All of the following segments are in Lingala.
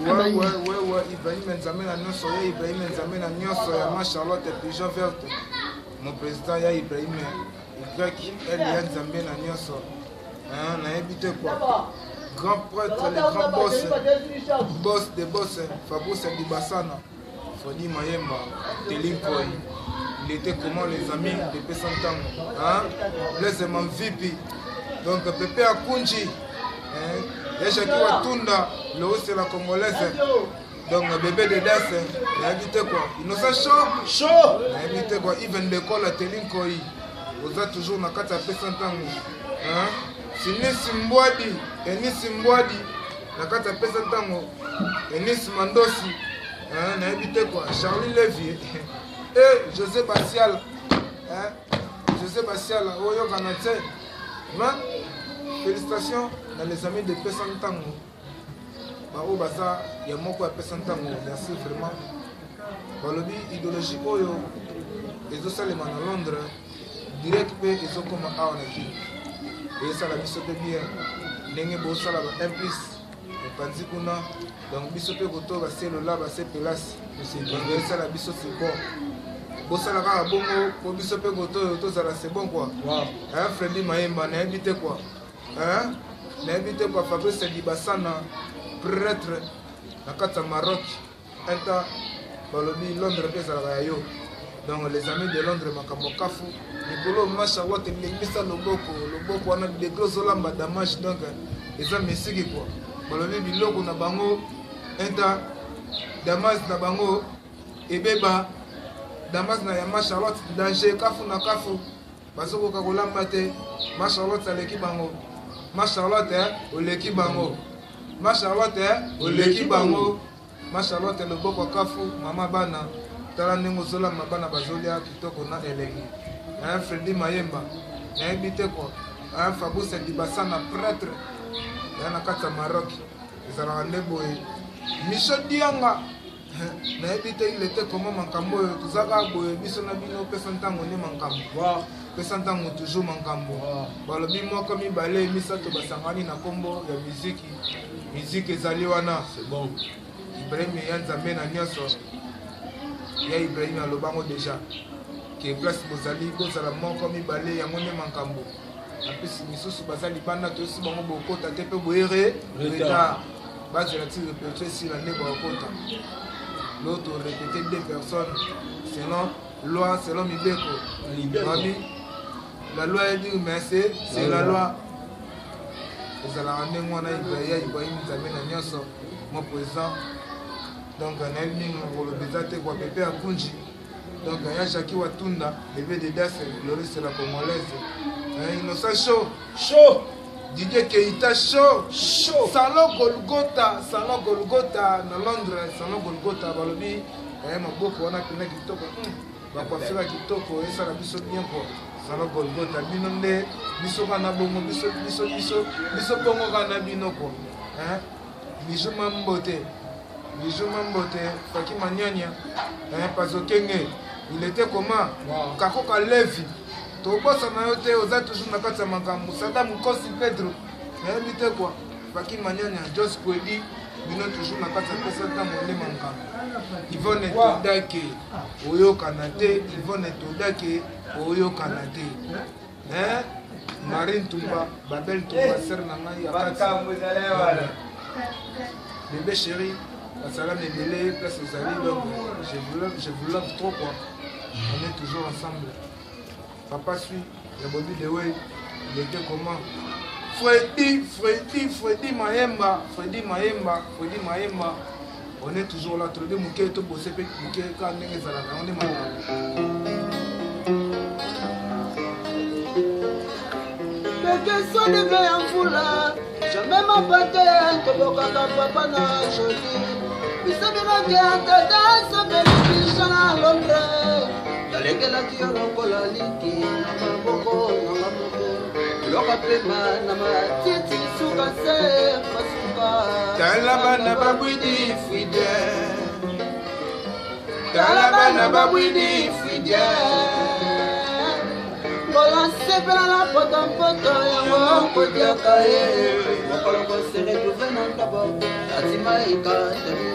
Ouais, ouais, ouais, ouais, Ibrahim Nzambe na nyonso, ya Ibrahim Nzambe na nyonso, ya ma Charlotte Pigeon Verte, mon président ya Ibrahim Y, L ya Nzambe na nyonso, hein, nayebi te quoi. Grand prêtre, le grand boss, boss de boss, Fabrice Dibasana, Freddy Mayemba, Telinkoy. Il était comment les amis de Pessantango, hein? Blaise Manvipi, donc Pepe Akunji, hein? Ya Jackie Watunda, le haut c'est la congolaise. Donc bébé de danse, nayebi te quoi. Innocent chaud, chaud. Nayebi te quoi. Even Dekola Telinkoy, oza toujours na kati ya Pessantango, hein? Sinisi Mbwadi, Enisi Mbwadi, na kati ya pesa ntango Enis Mandosi, hein, nayebi te quoi. Charlie Levy, eh José Basial, hein, José Basial, oyokana te. Mais félicitations na les amis de pesa ntango baoyo baza ya moko ya pesa ntango, merci vraiment. Balobi idéologie oyo ezosalema na Londres direct mpe ezokoma awa na Kin, esala biso mpe bien ndenge bosala ba 1 plus epanzi kuna, donc biso mpe koto baselola basepelasi donc esala biso c'est bon, bosala kaka bongo po biso mpe koto oyo tozala c'est bon quoi. Hein, Freddy Mayemba, nayebi te quoi, hein, nayebi te quoi. Fabrice Dibasana, prêtre na kati ya Maroc, un temps balobi Londres mpe ezalaka ya yo. Donc les amis de Londres, makambo kafu mikolo ma Charlotte elembisa loboko, loboko wana degré ozolamba damage, donc eza mesiki quoi. Balobi biloko na bango un temps damas na bango ebeba, damas na ya ma Charlotte danger, kafu na kafu bazokoka kolamba te. Ma Charlotte aleki bango, ma Charlotte oleki bango, ma Charlotte oleki bango, ma Charlotte loboko kafu mama bana, tala ndenge ozolamba bana bazolia kitoko na elengi. Hein, Freddy Mayemba, nayebi te quoi. Hein, Fabrice Dibasana, prêtre ya na kati ya Maroc, ezalaka nde boye. Micho Dianga, nayebi te il était comment makambo oyo toza kaka boye biso na bino pesa ntango nde makambo pesa ntango toujours makambo. Balobi moko mibale misato basangani na nkombo ya miziki, miziki ezali wana. C'est bon. Ibrahim ya Nzambe na nyonso, ya Ibrahim alobango déjà ke place bozali bozala moko mibale, yango nde makambo. Apesi misusu baza libanda, toyesi bango bokota te mpe boyere retard, bazela ti répétition esila nde bakokota. Lo to répéter deux personnes selon loi, selon mibeko. Babi la loi est dure, mais c'est la loi. Ezalaka ndenge wana. Ya Ibrahim Nzambe na nyonso, mon président, donc nayebi mingi koloba eza te kwa. Pepe Akunji, donc ya Jackie Watunda, bébé de das, Loris la congolaise, Innocent chaud, chaud. Didier Keita chaud, chaud. Salon Golgota, Salon Golgota na Londres, Salon Golgota, balobi maboko wana mpena kitoko, bacoiffure kitoko, esala biso bien quoi. Salon Golgota, bino nde biso kaka na bongo, biso biso biso biso bongo kaka na bino quoi. Bijou Mambote, Bijou Mambote, Faki Manyanya, Pazokenge, il était comment? Wow. Kakoka Levi, tobosana yo te, oza toujours na kati ya makambo. Sadam Nkosi Pedro, nayebi te quoi. Faki Manyanya, Jos Kwedi, bino toujours na kati ya pesa ntango nde makambo. Ivone Todake, oyokana te. Ivone Todake, oyokana te. Hein? Marine Tumba, Babel Tumba, sœur na ngai ya kati. Bébé chéri, basalam ebele place ozali, donc je vous love, je vous love trop quoi. On est toujours ensemble. Papa suit, ya Bobby Dewey, il était comment? Freddy, Freddy, Freddy Mayemba, Freddy Mayemba, Freddy Mayemba. On est toujours là, tolobi moke tobose mpe moke kaka ndenge ezalaka, yango nde makambo. Pekeso ndenge ya mvula jamais mapate tobokaka papa na jodi biso binoki ya tata asambeli biso na Londres, nalengelaki yo lokola liki na maboko nanga moko, loka pema na matiti suka se masuka. Tala bana babwidi fide, tala bana babwidi fide. Kola sepela na potopoto yango kodiaka ye mokolo kose retrouve na ndobo santima ekatani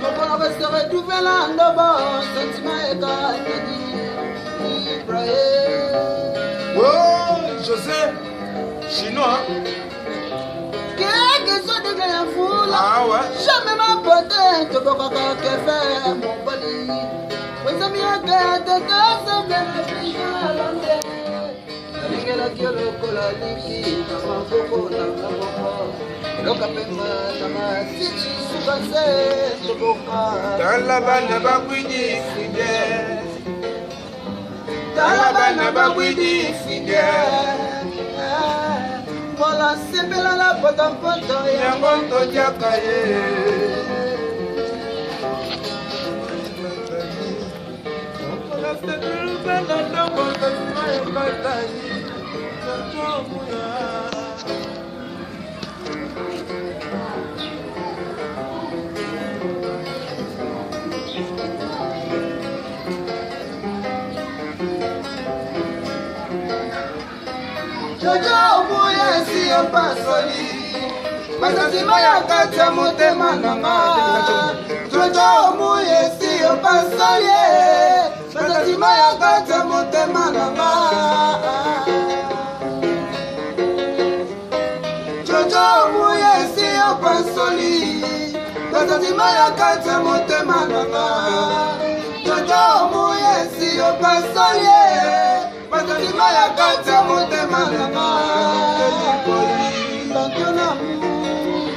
mokolo kose retrouve na ndobo santima ekatani Ibrahim. Oh, José, chinois. Quelque soit degré ya mvula. Ah ouais. Jamais mapote tobokaka kefe mobali. Wezami yake tete sembele pija londe. Nalingelaki yo lokola liki na maboko na nga moko. Eloka pema na masiki suka se toboka. Tala bana bakwidi fidèle. Tala bana bakwidi fidèle. Mola sepela na potopoto Yango totiaka ye. Jojo obuya esi yo pasoli Basasima ya kati ya motema na nga. Jojo obuya esi yo pasoli Basasima ya kati ya motema na nga. Jojo obuya esi yo pasoli Basasima ya kati ya motema na nga. Jojo obuya esi yo pasoli Basasima ya kati ya motema na nga. Dans ton amour,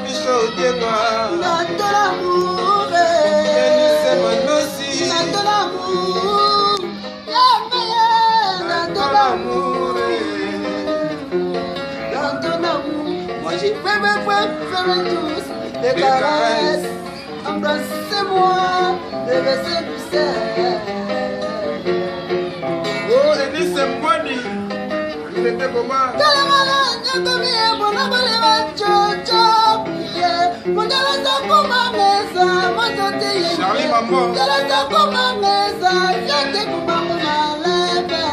Biso otieka. dans ton amour, Enise Manosi. dans ton amour, yeah, dans ton amour, dans ton amour. Moi j'ai fait, fait, fait, fait tous les Des caresses. caresses. Embrassez-moi, les baisers du ciel. Oh, Enise Mbwani. Il était comment? Talamala, nyokomi, bonabole, jojo, yeah. Mondala zakoma mesa, mozote ye. Charlie Mambo. Mondala zakoma mesa, yote kubango malebe.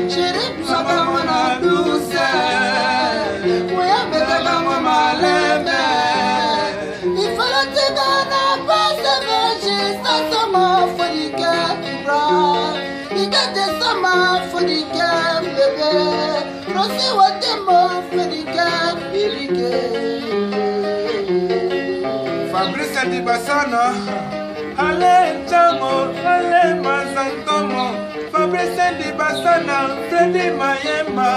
Chéri, bwaka mwana douce. Moyambe bango malebe. Ifala tika na pase registre sama fonike ibra. Ikate sama fonike bébé. Rosi watemo fonike elike. Fabrice Ndibasana. Ale Njango, ale Mazantomo. Fabrice Ndibasana, Fredi Mayemba.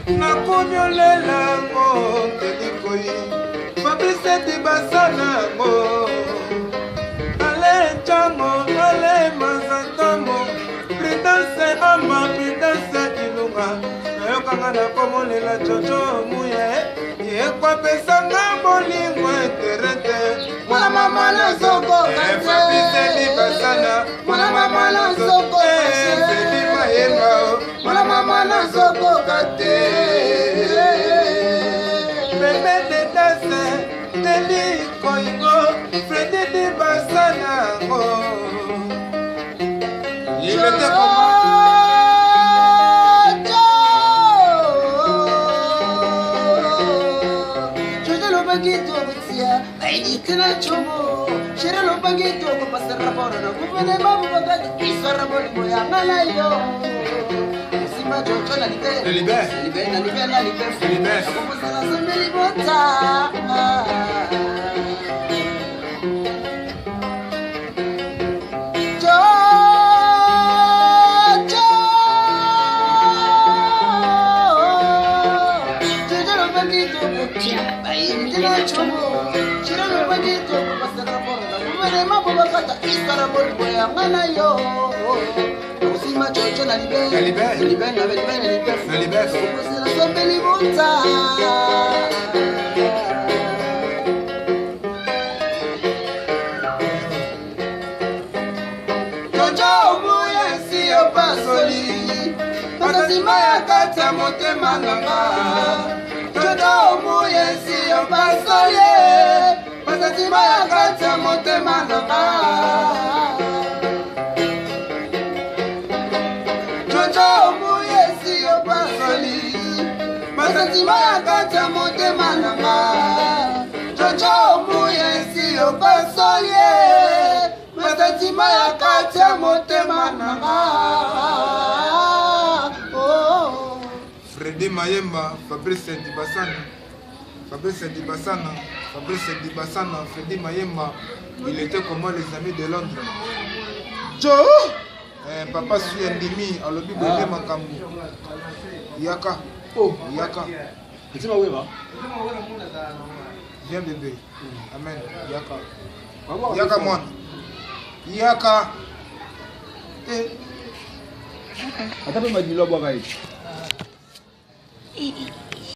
Nakomi olela ngo, Telikoi. Fabrice Ndibasana ngo. Ale Njango, ale Mazantomo. Prudence Ama, Prudence Ilunga. Nayokanga nakomolela Jojo Muye. Yekwapesanga bolingo eterete. Mwana mama nazokoka te. Fabrice Ndibasana. Mwana mama nazokoka te. Fredi Mayemba. Mwana mama nazokoka te. Bebe de danse, Teli Koingo, Fredi Ndibasana ngo. Il était comment? Jojo obuya esi yo pasoli Basasima ya kati ya motema na nga. Jojo obuya esi yo pasoli Basasima ya kati ya motema na nga. Jojo. opasoli ye masantima ya kati ya motema na nga oh. Fredi Mayemba, Fabrice Dibasana, Fabrice Dibasana, Fabrice Dibasana, Fredi Mayemba, il était comment les amis de Londres? Joe! Eh, papa suya ndimi alobi boye ah. makambo yaka oh. yaka viens bébé amen yaka yaka mwana yaka eh. Ata mpe madilo abwaka ye.